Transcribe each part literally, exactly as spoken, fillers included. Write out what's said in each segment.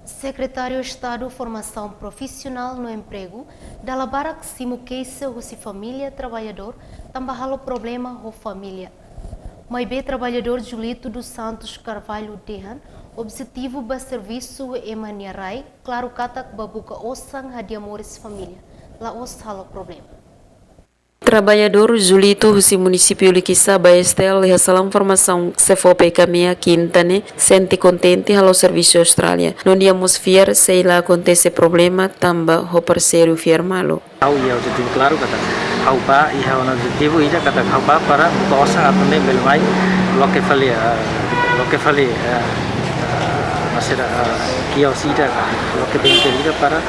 Sekretáriu Estadu Formasaun Profisionál no Empregu, dala barak simu keixa husi família traballadór tanba halo problema ho família. Maibé traballadór Julito dos Santos Carvalho dehan, objetivu ba servisu ema nia rai, klaru katak ba buka osan hadi'a moris família, la'ós halo problema. Traballadór Julito husi munisípiu Likisá ba STL iha salaun formasaun SEFOPE Kamea Kinta ne'e sente kontente halo servisu Austrália. No nia mós fiar sei la akontese problema tanba ho parseiru fiar malu. Ha'u iha objetivu klaru katak ha'u bá iha ona objetivu ida katak ha'u bá para buka osan atu nune'e bele mai loke fali, eh, loke fali, eh, eh, maksudnya, eh, kios ida, loke bengkel ida para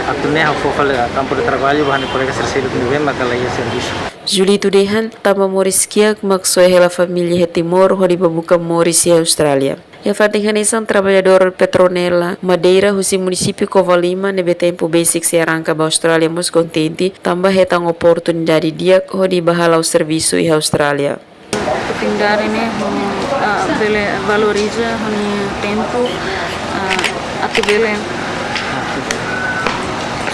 atu nune'e ha'u fó fali, eh, kampu de traballu ba ha'u-nia kolega sira seluk ne'ebé maka la iha servisu. Julito dehan, tanba moris kiak mak soe hela família iha Timor hodi ba buka moris iha Austrália. Iha fatin hanesan traballadór Petronella Madeira husi munisípiu Covalima ne'ebé tempu besik sei arranka ba Austrália mós kontente tanba hetan oportunidade di'ak hodi ba hala'o servisu iha Austrália. Oportunidade ne'e, ha'u, ah, bele valoriza ha'u-nia tempu, ah, atu bele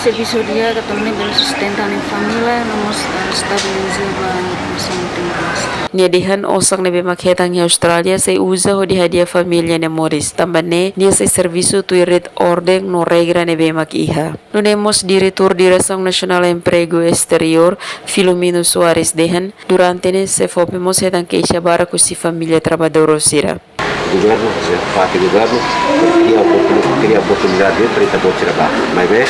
servisu di'ak atu nune'e bele sustenta ha'u-nia família, no mós, ah, estabiliza ba masa tempu. Nia dehan osan ne'ebé mak hetan iha Austrália sei uza hodi hadi'a família nia moris. Tanba ne'e, nia sei servisu tuir orden no regra ne'ebé mak iha. Nune'e mós Diretór Diresaun Nasionál Empregu Esteriór, Filomeno Soares dehan, durante ne'e SEFOPE mós hetan keixa barak husi família traballadór sira. Governu, parte governu, kria oportuni-, kria oportunidade para ita-boot sira bá. Maibé,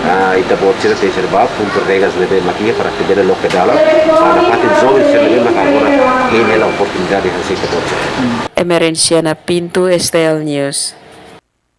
ah, ita-boot sira tenke bá, kumpre regras ne'ebé mak iha para atu bele loke dalan, ah, nafatin joven sira ne'ebé mak agora hein hela oportunidade husi ita-boot sira. Emerenciana Pinto, STL News.